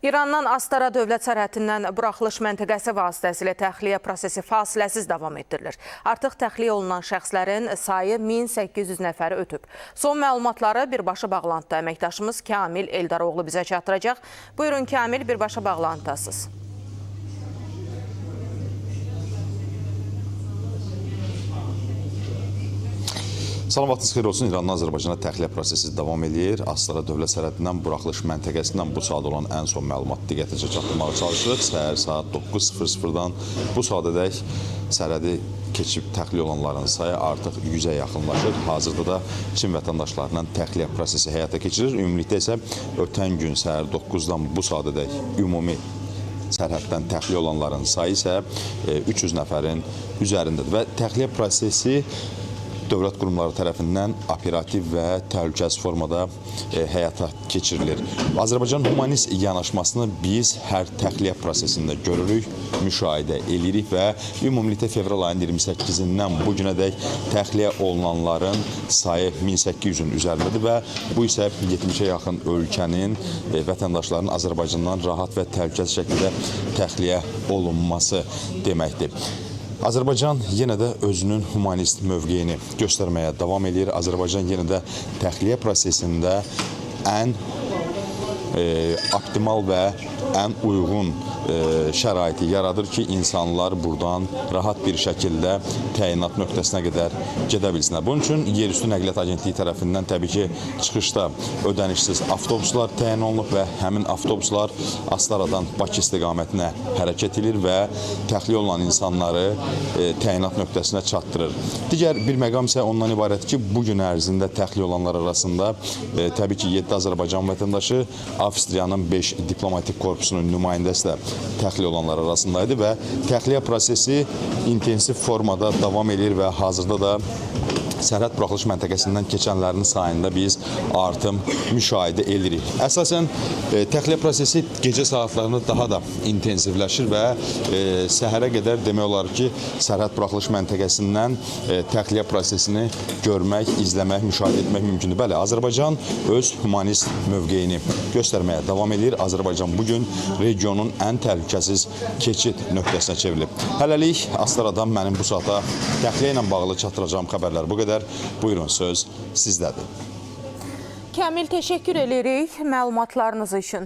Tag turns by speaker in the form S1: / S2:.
S1: İrandan Astara dövlət sərhədindən buraxılış məntəqəsi vasitəsilə təxliyə prosesi fasiləsiz davam etdirilir. Artıq təxliyə olunan şəxslərin sayı 1800 nəfəri ötüb. Son məlumatları birbaşa bağlantıda əməkdaşımız Kamil Eldaroğlu bizə çatdıracaq. Buyurun Kamil, birbaşa bağlantıdasınız.
S2: Salam, vaxtınız xeyir olsun. İrandan Azərbaycana təxliyə prosesi davam eləyir. Astara dövlət sərhədindən buraxılış məntəqəsindən bu saat olan ən son məlumat diqqətinizə çatdırmağa çalışırıq. Səhər saat 9:00-dan bu saatadək sərhədi keçib təxliyə olanların sayı artıq 100-ə yaxınlaşır. Hazırda da Çin vətəndaşlarının təxliyə prosesi həyata keçirilir. Ümumilikdə isə ötən gün səhər 9-dan bu saatadək ümumi sərhəddən təxliyə olanların sayı isə 300 nəfərin üzərindədir və təxliyə prosesi dövlət qurumları tərəfindən operativ və təhlükəsiz formada həyata keçirilir. Azərbaycan humanist yanaşmasını biz hər təxliyə prosesində görürük, müşahidə edirik və ümumilikdə fevral ayının 28-dən bu günədək təxliyə olunanların sayı 1800-ün üzərindədir və bu isə 70-ə yaxın ölkənin vətəndaşlarının Azərbaycandan rahat və təhlükəsiz şəkildə təxliyə olunması deməkdir. Azərbaycan yenə də özünün humanist mövqeyini göstərməyə davam edir. Azərbaycan yenə də təxliyə prosesində ən optimal və ən uyğun şəraiti yaradır ki, insanlar buradan rahat bir şəkildə təyinat nöqtəsinə qədər gedə bilsinlər. Bunun üçün Yerüstü Nəqliyyat Agentliyi tərəfindən təbii ki, çıxışda ödənişsiz avtobuslar təyin olunub və həmin avtobuslar Astaradan Bakı istiqamətinə hərəkət edir və təxliyə olunan insanları təyinat nöqtəsinə çatdırır. Digər bir məqam isə ondan ibarət ki, bu gün ərzində təxliyə olanlar arasında təbii ki, 7 Azərbaycan vətəndaşı, Avstriyanın 5 diplomatik korpusunun nümayəndəsi də təxliyə olanlar arasındaydı və təxliyə prosesi intensiv formada davam edir və hazırda da sərhəd buraxılış məntəqəsindən keçənlərin sayında biz artım müşahidə edirik. Əsasən təxliyə prosesi gecə saatlarında daha da intensivləşir və səhərə qədər demək olar ki, sərhəd buraxılış məntəqəsindən təxliyə prosesini görmək, izləmək, müşahidə etmək mümkündür. Bəli, Azərbaycan öz humanist mövqeyini göstərməyə davam edir. Azərbaycan bu gün regionun ən təhlükəsiz keçid nöqtəsinə çevrilib. Hələlik Astaradan mənim bu saata təxliyə ilə bağlı çatdıracağım xəbərlər bu qədər. Buyurun, söz sizdədir.
S1: Kamil, təşəkkür edirik məlumatlarınız üçün.